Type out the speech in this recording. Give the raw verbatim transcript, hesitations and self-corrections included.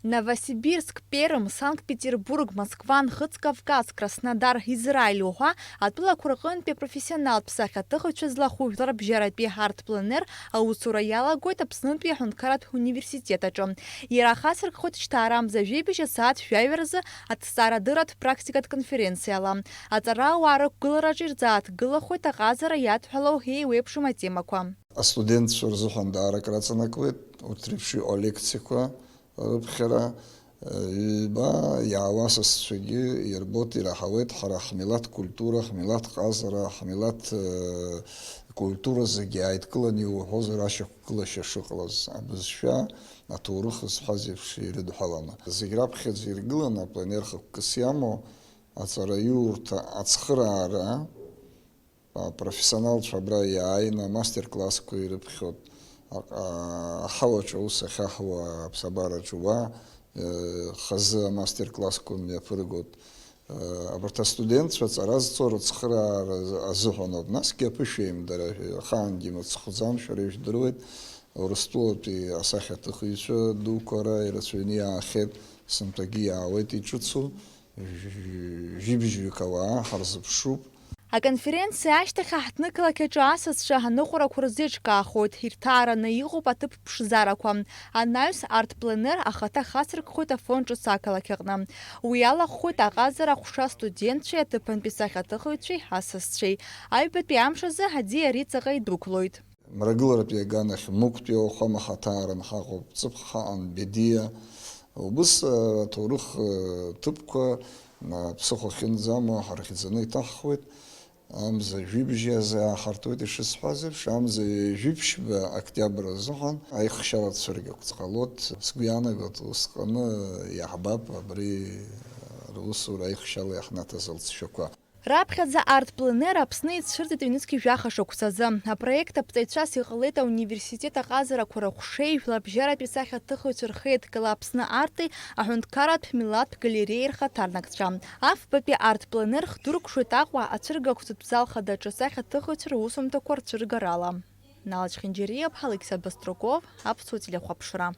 Новосибирск, Пермь, Санкт-Петербург, Москва, Нхыҵ Кавказ, Краснодар, Израиль уҳәа атәылақәа рҟынтәи апрофессионалтә сахьаҭыхыҩцәа злахәу жәларбжьаратәи арт-пленер аусура иалагоит Аԥснытәи аҳәынҭқарратә университет аҿы. Иара ахацыркхоит шьҭа арамза жәибжь асааҭ жәаҩа рзы аҭҵаарадырратә практикатә конференциала. Аҵарауаа рықәгылараҿы ирзааҭгылахоит аҟазара иадҳәалоу еиуеиԥшым атемақәа. Астудентцәа рзыҳәан даара акраҵанакуеит урҭ реиԥш иҟоу алекциақәа рыԥхьара. Ҩба иаауа асасцәагьы ирбоит, ираҳауеит ҳара ҳмилаҭ культура, ҳмилаҭ ҟазара, ҳмилаҭ, э, культура зегьы ааидкыланы иуҳәозар ашьақәгылашьа шыҟалаз, абызшәа, аҭоурых зҳәаз еиԥш ирыдҳәаланы. Зегь раԥхьаӡа иргыланы апленер хықәкыс иамоу аҵараиурҭа ацхыраара, апрофессионалцәа абра иааины амастер-классқәа ирыԥхьоит. Аҟ-, а-, аҳауаҿы аус ахьаҳуа аԥсабараҿы уа, э, хазы амастер-классқәа мҩаԥыргоит. Э, абарҭ астудентцәа ҵара зҵо рыцхыраара азыҳәаноуп. Насгьы аԥышәеимдара, ахаангьы имыцхәӡам, шәара ижәдыруеит. Урыстәылатәи асахьаҭыхыҩцәа дуқәа ара ирацәаҩны иаахьеит, сынтәагьы иаауеит иҿыцу. Жәибжьҩык ауаа ҳарзыԥшуп. Аконференциа ашьҭахь аҳҭнықалақь аҿы асасцәа аныҟәарақәа рзеиҿкаахоит, ирҭаараны иҟоуп аҭыԥ ԥшӡарақәа. Анаҩс арт-пленер ахаҭа хацыркхоит Афон ҿыц ақалақь аҟны. Уи алахәхоит аҟазара аҟәша астудентцәеи аҭыԥантәи сахьаҭыхыҩцәеи асасцәеи. Аҩбатәи амш азы аӡиа ари ҵаҟа идәықәлоит. Мрагыларатәи аганахь Мықәтәи ауахәама ҳаҭааран ҳаҟоуп, Ҵыԥх ҳаҟан, Бедиа. Убыс, э, аҭоурых, э, ҭыԥқәа, э, ԥсыхәа ахьынӡамоу ҳархьӡаны иҭаҳхуеит. Амза жәибжь азы иааҳартуеит, ишысҳәаз еиԥш, амза жәиԥшьба октиабр азыҳәан аихшьала цәыргақәҵ ҟалоит. Сгәы иаанагоит, усҟаны иаҳбап абри, э, русура аихшьала иаҳнаҭаз алҵшәақәа. Раԥхьаӡа арт-пленер Аԥсны ицәырҵит ҩнызқь жәаха шықәсазы. Апроект аԥҵаҩцәас иҟалеит ауниверситет аҟазарақәа рыҟәшеи жәларбжьаратәи сахьаҭыхыҩцәа рхеидкыла Аԥсны арти аҳәынҭқарратә милаҭтә галереиеи рхаҭарнакцәа. Афбатәи арт-пленер хдыркәшоит Аҟәа ацәыргақәҵатә зал хадаҿы асахьаҭыхыҩцәа русумҭақәа рцәыргарала. Нала Чхинџьариа-ԥҳа, Алықьса Баструков, Аԥсуа телехәаԥшра.